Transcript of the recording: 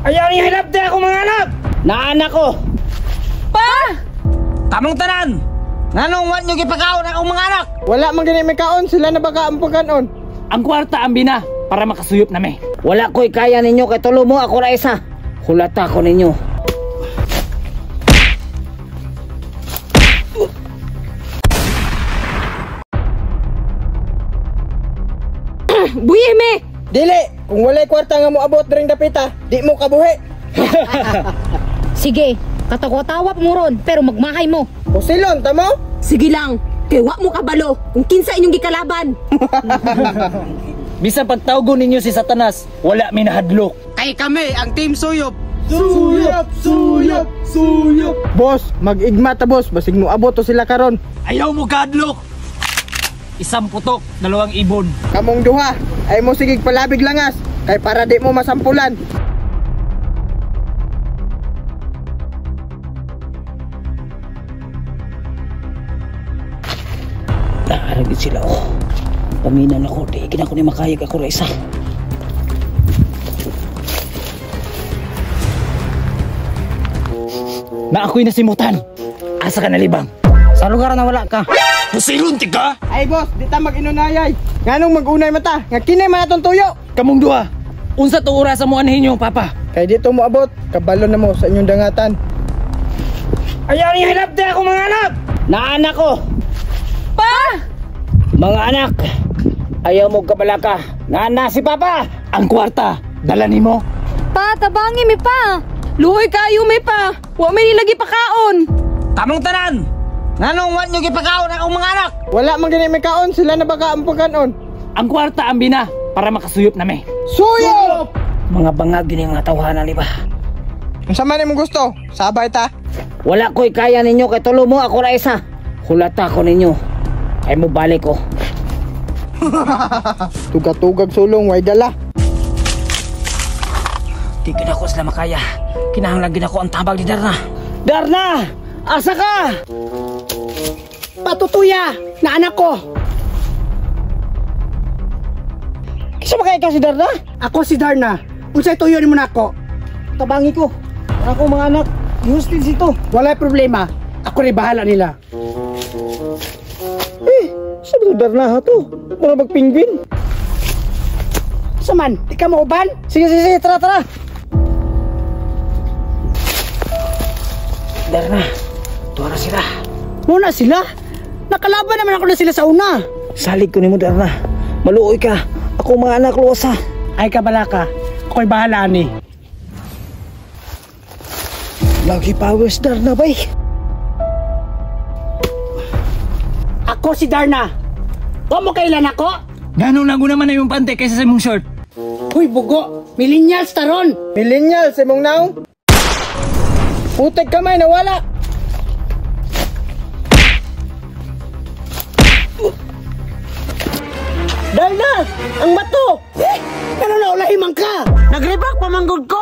Ayaw niyo hinabdi ako mga anak! Naanak ko! Pa! Tamong tanan! Nganong wa nyo gipakaon akong mga anak? Wala man gani may kaon, sila na baka ang pagkaon. Ang kwarta ang bina para makasuyop nami. Wala ko'y kaya ninyo kay tulo mo ako ra isa. Hulata ko ninyo. Buhi me! Dili, kung walay kwarta nga moabot diring dapita, di mo kabuhi. Sige, katawa-tawa pa mo ron, pero magmahay mo. Pusilon, tamo? Sige lang, kay wa mo kabalo kung kinsa inyong gikalaban. Bisan pagtawgon ninyo si Satanas, wala mi nahadlok. Kay kami ang Team Suyop. Suyop, suyop, suyop. Boss, mag-igma ta boss, basig mo abot to sila karon. Ayaw mo kadlok. Isang putok, dalawang ibon. Kamong duha, ay mo sigig palabig langas, kay para di mo masampulan. Naaragid sila oh. Paminan ako, di gina ko ni makayag ako ra isa. Na ako'y nasimutan. Asa ka nalibang? Sa lugar na wala ka. Pusilon ti ka? Ay boss, di ta mag-inunayay. Nganong mag-unay mata, nga kini man atong tuyo. Kamong duha, unsa to oras mo anhin nyo, papa? Kay dito mo abot, kabalo na mo sa inyong dangatan. Ayaw niyo hinabdi ako mga anak! Naanak ko! Pa! Mga anak, ayaw mo kabalaka. Naana si Papa! Ang kwarta, dala nimo. Pa, tabangi mi pa. Luhoy kayo me pa! Wa may nilagi pakaon! Tamong tanan! Nganong wa nyo gipakaon akong mga anak? Wala man gani may kaon, sila na baka ang pagkaon. Ang kwarta ang bina para makasuyop nami. Suyop! Mga bangag gini mga tawhana ni ba? Unsa man imong gusto? Sabay ta. Wala ko'y kaya ninyo kay tulo mo ako ra isa. Hulata ko ninyo. Ay mo balik ko. Tugatugag sulong way dala. Di gina ko sila makaya. Kinahanglan gina ko ang tabag ni Darna. Darna! Asa ka? Patutuya na anak ko. Kisa ba kaya si Darna? Ako si Darna. Unsay tuyo nimo nako? Tabangi ko. Ako mga anak, hostage ito. Walay problema. Ako rin bahala nila. Eh, sabi ko Darna ha to. Mga magpingwin. Saman, di ka mauban? Sige, sige, sige, tara, tara. Darna, tuwa na sila. Muna sila? Nakalaban naman ako na sila sa una. Salig ko nimo Darna. Maluoy ka. Ako mga anak luwasa. Ay kabalaka. Ako'y bahala ni. Lagi powers Darna bay. Ako si Darna. Wa mo kailan ako? Ganong nago naman na yung pante kaysa sa imong shirt. Huy bugo, millennials taron. Millennials imong naong. Putek kamay nawala. Darna! Ang bato! Eh, ano na ulahi man ka? Nagribak pamanggod ko?